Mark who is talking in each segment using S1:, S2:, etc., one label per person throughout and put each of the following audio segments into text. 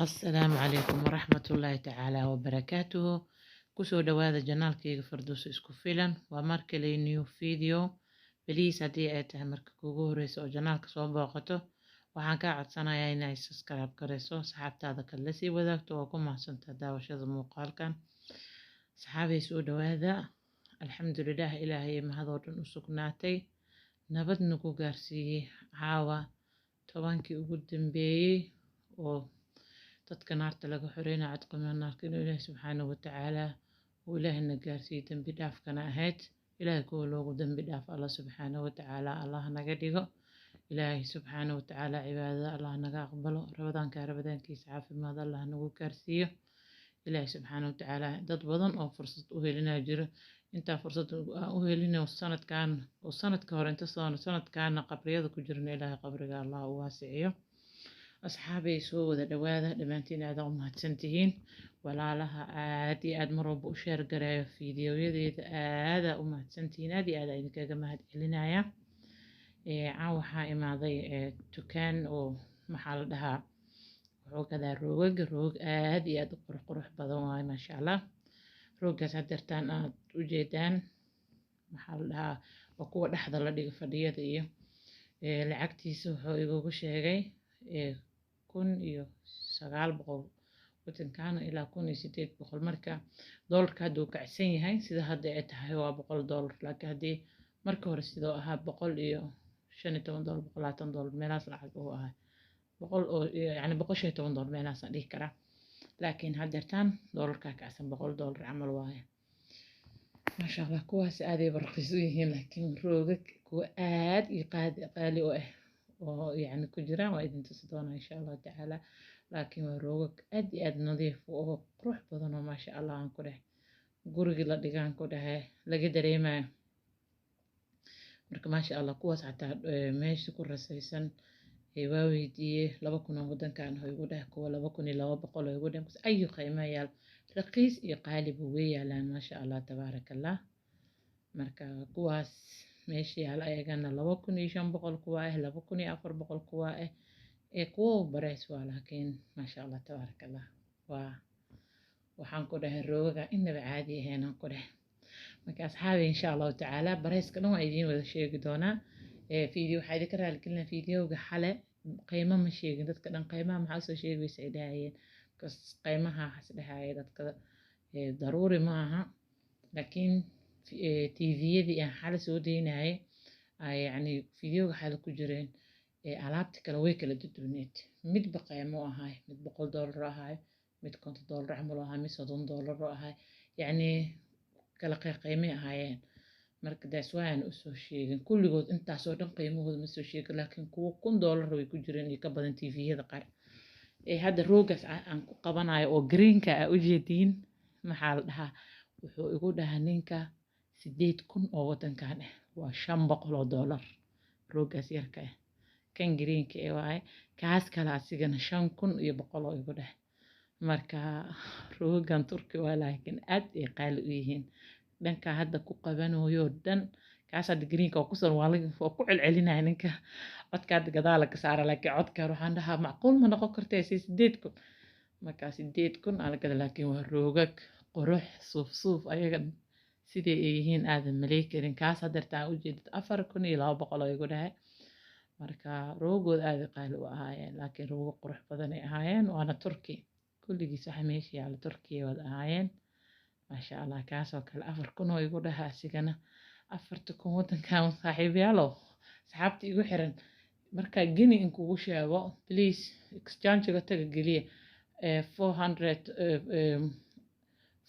S1: Asalaamu calaykum waraxmatullaahi tacaala wabarakaatuhu. Kusoo dhawaada channelkayga Farduuso Isku Filan. Waa mar kale, new video. Please, haddii ay tahay marka kugu horeysa oo channelka soo booqato, waxaan kaa codsanayaa inay subscribe gareyso, saxaabtaada kale lasii wadaagto. Waa ku mahadsantaha daawashada muuqaalkan. Saxaabay, soo dhawaada. Alxamdulilah, Ilaahay mahadoo dhan u sugnaatay, nabad nagu gaarsiiyey caawa 10kii ugu dambeeyey oo dadka naarta laga xoreynaya, cadqima naarka, inuu Ilaahay subxaanahu watacaala uu Ilaahayna gaarsiiyey, dembi dhaafkana ahayd. Ilaahay kuwa loogu dembi dhaaf Allah subxaanahu watacaala Allah naga dhigo. Ilaahay subxaanahu watacaala cibaadada Allah naga aqbalo. Ramadaanka ramadaankiisa caafimaad Allah nagu gaarsiiyo. Ilaahay subxaanahu watacaala dad badan oo fursad u helinaa jiro. Intaa fursad aan u helino sanadkan oo sanadka hore inta soo sanadkaana qabriyada ku jirna, Ilaahay qabriga Allah u waasiciyo. Asxaabay, soo wada dhawaada dhammaantiin. Aad u mahadsantihiin walaalaha aad iyo aad mar walba u share gareeyo fiidiyoyadeeda. Aadaa u mahadsantihiin, aad iyo aad idinkaga mahad celinaya. Caan waxaa imaaday dukaan oo, maxaa la dhahaa, wuxuu gadaa roogaga. Roog aad iyo aad u qurux qurux badan waaye, maasha Allah. Rooggaas hadeertaan aad u jeedaan, maxaa la dhahaa, waa kuwa dhexda la dhigo fadhiyada. Iyo lacagtiisa wuxuu igugu sheegay 1900 wadankaana ilaa 1800. Marka doolarka hadduu kacsan yahay, sida hadda ay tahay waa $100, laakiin haddii marka hore sidoo ahaa $115, $120 meelahaas lacag uu ahaa, boqol oo yacni $115 meelahaasaan dhihi karaa. Laakiin haddeertaan doolarkaa kacsan, $100 camal waaye. Maasha Allah, kuwaas aaday raqiis u yihiin, laakiin roogag kuwa aad iyo qaadi qaali u ah oo yacni ku jiraan waa idin tusi doonaa insha Allahu tacaala. Laakiin waa roogag aad iyo aad nadiif oo qurux badan oo maasha Allah aan ku dheh, gurigii la dhigaan ku dhahe laga dareemayo. Marka maasha Allah, kuwaas xataa meesha ku rasaysan waa weydiiyey, 2000 oo wadankan oo igu dheh, kuwa 2200 oo igu dheh. Ayu qiimaha yaal, raqiis iyo qaaliba way yaalaan, maasha Allah tabaaraka Allah. Marka kuwaas meesha yaala ayagana 2500 kuwa ah, 2400 kuwa ah, ee kuwa bareys waa. Laakiin maasha Allah tabaaraka Allah, waa waxaan ku dhahay roogaga inaba caadi ahayn aan ku dhahay. Marka asxaabi, insha Allahu tacaala bareyska dhan waa idiin wada sheegi doonaa. Video waxaa idinka raaligelinaa, videoga xale qiimo ma sheegin. Dadka dhan qiimaha maxaa soo sheegaysa ay dhahayeen, because qiimaha waxaas dhahaya dadka daruuri ma aha. Laakiin TV-yadii aan xale soo daynayay, yacni videoga xale ku jireen, alaabta kale way kala duduwneed. Midba qiimo u ahay, mid $100 oo ahay, mid $50 camal oo ahay, mid $30 oo ahay, yacni kala qiimay ahaayeen. Marka that's why aan usoo sheegin kulligood intaasoo dhan qiimahooda ma soo sheegin, laakiin kuwo $1000 way ku jireen iyo ka badan TV-yada qaar. Hadda roogaas aan ku qabanayo oo greenka aa ujeediin, maxaa la dhahaa, wuxuu igu dhahaa ninka 8000 oo wadankan ah, waa $500 roogaas yarka ah. Kan greenka eh waaye. Kaas kale asigana 5100 oo igu dheh. Marka roogan Turki waa, laakiin aad ay qaali u yihiin. Dhanka hadda ku qabanayo dhan, kaas hadda greenka waa kusoo waa ku celcelinaya ninka. Codka hadda gadaala ka saara, laakiin codka waxaan dhahaa macquul ma noqon kartee si 8000. Marka 8000 aa la gada, laakiin waa roogag qurux suuf suuf ayaga sidai ay yihiin aadan maley karin. Kaas hadeerta aan ujeedid 4200 oo igu dhahay. Marka roogooda aad ay qaali u ahaayeen, laakiin roogo qurux badan ay ahaayeen, waana Turki kulligiis. Waxa meesha yaalla Turkiya wada ahaayeen, maasha Allah. Kaasoo kale 4000 oo igu dhaha asigana. 4000 wadankan, saaxiibayaalow, asxaabta igu xiran, marka gini in kugu sheego, please exchange-ga taga, geliya 400,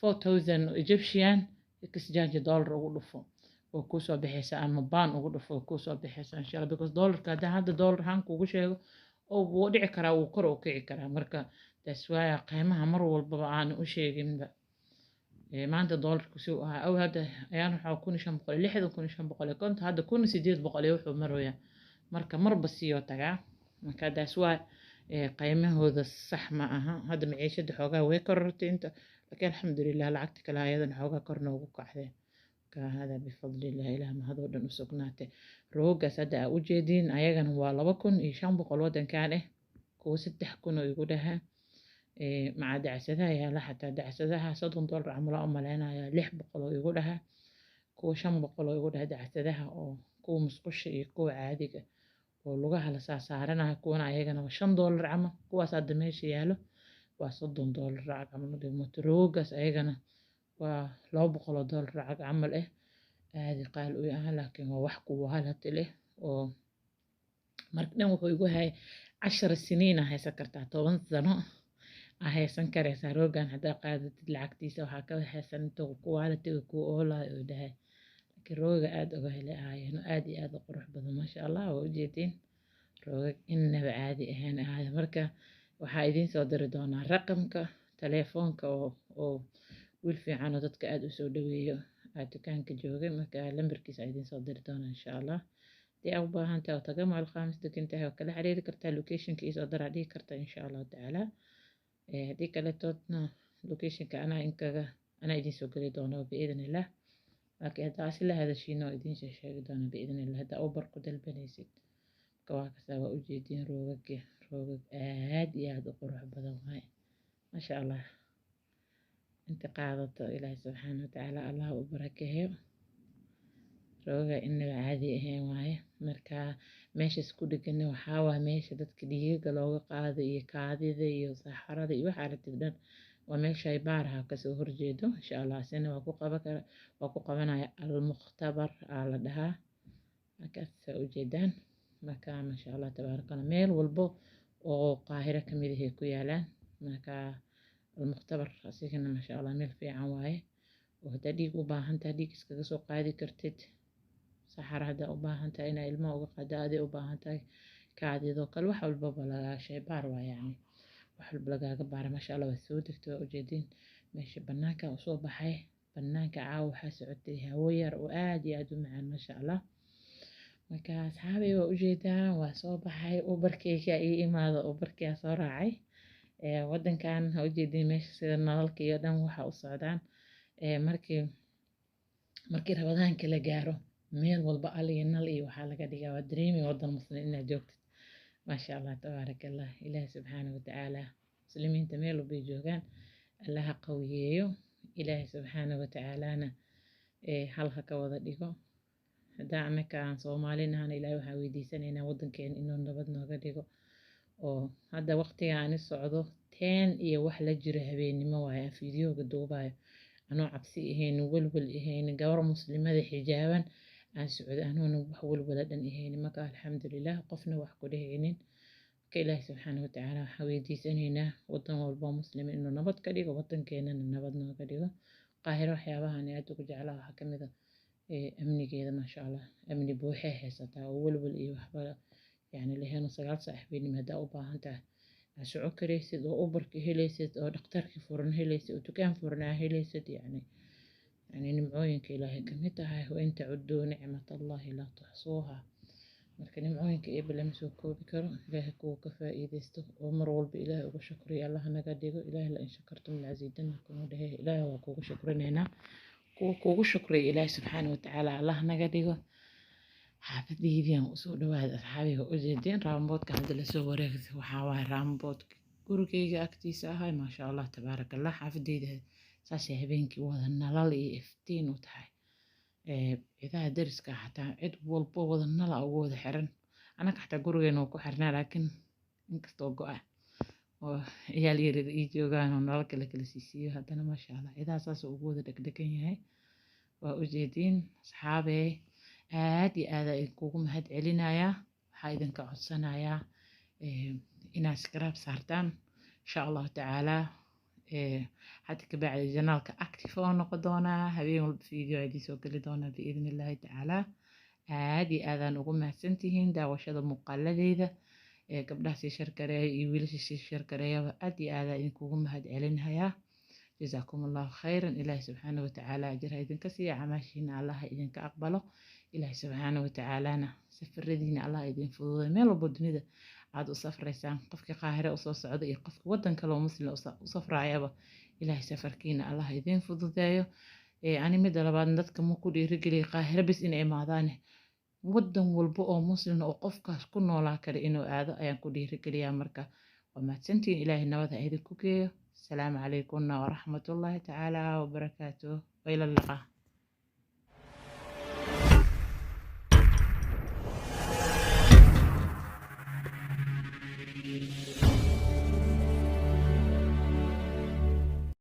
S1: 4000 Egyptian exchange dollar ugu dhufo oo kuusoo bixaysa, ama baan ugu dhufo oo kuusoo bixaysa insha Allah, because dollarka haddaan hadda dollar ahaan kugu sheego oo wuu dhici karaa, wuu kor u kici karaa. Marka that's why qiimaha mar walbaba aan u sheeginba. Maanta dollarku si uu ahaa aw hadda ayaan waxaa 1560, 1550, hadda 1800 iyo wuxuu maroyaa. Marka marba siiyoo tagaa. Marka that's why qiimahooda sax ma aha. Hadda maciishada xoogaa way korortay inta, laakiin alxamdulilah lacagta kale ayadana xoogaa kor noogu kacday. Marka hada bifadlillah, Ilaah mahadoo dhan u sugnaatay. Roogaas hadda aa ujeediin ayagana waa 2500 wadankan ah, kuwa 3000 oo igu dhahaa. Maca dacsadaha yaala, xataa dacsadaha $30 camal aan u maleynayaa, 600 oo igu dhaha, kuwa 500 oo igu dhaha dacsadaha, oo kuwa musqusha iyo kuwa caadiga oo lugaha la saasaaranayo. Kuwana ayagana waa $5 camal. Kuwaas hadda meesha yaalo waa $30 lacag camal u dhigmato. Roogaas ayagana waa $200 lacag camal ah, aadi qaali u yahay, laakiin waa wax quality leh. Oo marka dhan wuxuu igu hayay 10 siniin aa haysan kartaa, 10 sano aa haysan karaysaa roogan haddaa qaadatid. Lacagtiisa waxaa ka haysan intuu quality-ga kuu oolayo oo dhahay. Laakiin rooga aad uga helay ahaayeen, aad iyo aad u qurux badan, maasha Allah. Waa ujeediin, roogag innaba caadi ahayn ahaaya. Marka waxaa idiin soo diri doonaa raqamka taleefoonka oo wiil fiican oo dadka aad u soo dhaweeyo aa dukaanka joogay. Marka lambarkiisa aa idiin soo diri doonaa, insha Allah. Haddii aa u baahan tahay oo Tagamo Alkhaamis degan tahay, oo kala xiriiri kartaa, locationka iisoo daraa dhihi kartaa, insha Allahu tacaala. Haddii kaletoodna locationka anaa inkaga anaa idiin soo geli doono biidn illah, laakiin haddaa asi la hadashiina oo idiin sheegi doona biidn illah, haddaa Uber ku dalbanaysid. Marka waa kasaa, waa ujeediin roogagii, roogag aad iyo aad u qurux badan waaye, maasha Allah. Inta qaadato Ilaahi subxaana watacaala Allah u barakeeyo. Roogaga inaba caadi ahayn waaye. Marka meeshaas ku dhegana waxaa waa meesha dadka dhiigaga looga qaado iyo kaadida iyo saxarada iyo waxa aragtid dhan, waa meesha ay baaraha kasoo horjeedo, insha Allah. Asina waa ku qaban kara, waa ku qabanaya. Almukhtabar aa la dhahaa markaas, saa ujeedaan. Marka maasha Allah, tabaaraka Allah, meel walbo oo Qaahiro kamid ahay ku yaalaan. Marka Almukhtabar asigana maasha Allah meel fiican waaye, oo haddaa dhiig u baahan tahay dhiig iskaga soo qaadi kartid, saxara haddaa u baahan tahay inaa ilmaha uga qaado, aday u baahan tahay, kaadidoo kale, wax walbaba lagaa shaybaar waa, yacni wax walba lagaaga baara, maasha Allah. Waa soo degtay, waa ujeediin meesha banaanka usoo baxay. Banaanka caawa waxaa socotay hawo yar oo aad iyo aad u macaan, maasha Allah. Marka asxaabay, waa ujeedaan, waa soo baxay, Uberkeyga ii imaado, Uberkaa soo raacay. Wadankan ha ujeediin meesha sida nalalka iyo dhan waxa u socdaan. Markii Ramadaanka la gaaro, meel walba al iyo nal iyo waxaa laga dhigaa, waa dareemi wadan Muslim inaad joogtid, maasha Allah, tabaaraka Allah. Ilaahi subxaana watacaala muslimiinta meel walbay joogaan Allaha qawiyeeyo. Ilaahi subxaana watacaalana hal ha ka wada dhigo. Haddaa annaka aan Soomaali nahana, Ilaahay waxaan weydiisanaynaa wadankeena inuu nabad nooga dhigo. Oo hadda waqtiga aan i socdo 10 iyo wax la jiro habeennimo waaye, aan fiidiyooga duubayo, anoo cabsi ahayn, walwal ahayn, gabar muslimada xijaaban aan socdo, anoona wax walwala dhan ahayn. Marka alxamdulilah, qofna wax ku dhehaynin. Marka Ilaahi subxaana watacaala waxaan weydiisanaynaa wadan walbo muslima inuu nabad ka dhigo, wadankeenana nabad nooga dhigo. Qaahiro waxyaabahan aad ugu jeclaa waxaa kamid ah amnigeeda, maasha Allah. Amni buuxee haysataa oo walwal iyo waxba yacni lahayn. 9 saac habeenimo haddaa u baahan tahay aad socon karaysid, oo Uberka helaysid, oo dhakhtarkii furan helaysid, oo dukaan furan aa helaysid, yacni nimcooyinka Ilaahay kamid tahay. وإن تعدوا نعمة الله لا تحصوها. Marka nimcooyinka Eebe lama soo koobi karo. Ilaahay kuwa ka faa'iidaysto oo mar walba Ilaahay uga shukriya Allah naga dhigo. Ilaahay لئن شكرتم لأزيدنكم dhahe. Ilaahay waa kugu shukrinaynaa, kuwa kugu shukriya Ilaahay subxaana watacaala Allah naga dhigo. Xaafadaydii aan usoo dhawaada, asxaabiga, ujeedeen raamboodka hadda lasoo wareegtay. Waxaa waaye raamboodka gurigeyga agtiisa ahay, maasha Allah, tabaaraka Allah. Xaafadeyda saasay habeenkii wada nalal iyo iftiin u tahay. Cidaha dariska xataa cid walbo wada nala ugu wada xiran. Annaga xataa gurigeena waa ku xirnaa, laakiin inkastoo go-a oo ciyaal yaryar ii joogaan oo nalalka la kala siisiiyo, haddana maasha Allah cidaha saas ugu wada dhegdhegan yahay, waa ujeediin. Asxaabey, aad iyo aad aan idinkugu mahad celinayaa. Waxaa idinka codsanayaa inaad subscribe saartaan, insha Allahu tacaala. Hadda kabacdi channelka active oo noqon doonaa, habeen walba video idiin soo geli doonaa biidni Illaahi tacaala. Aad iyo aadaan ugu mahadsantihiin daawashada muuqaaladeyda. Gabdhaha sii share gareeya iyo wiilasha sii share gareeyaba aad iyo aadaan idinkugu mahad celinayaa. جزاكم الله خيرا. Ilaahi subxaana watacaala ajir ha idinka siiya, camaashiina Allah ha idinka aqbalo. Ilaahi subxaana watacaalana safaradiina Allah idin fududay, meel walbo dunida aad u safraysaan, qofkii Qaahire usoo socda iyo qofkii wadan kale oo Muslim u safraayaba, Ilaahay safarkiina Allah idin fududeeyo. Ani midda labaad, dadka ma ku dhiirigeliya Qaahire bis inay imaadaane, wadan walba oo Muslim oo qofkaas ku noolaa kara inuu aado ayaan ku dhiirigeliyaa. Marka Waa mahadsantihiin. Ilaahay nabad ha idinku geeyo. Asalaamu calaykumna waraxmatullaahi tacaala wabarakaatuh, wa ila liqaa.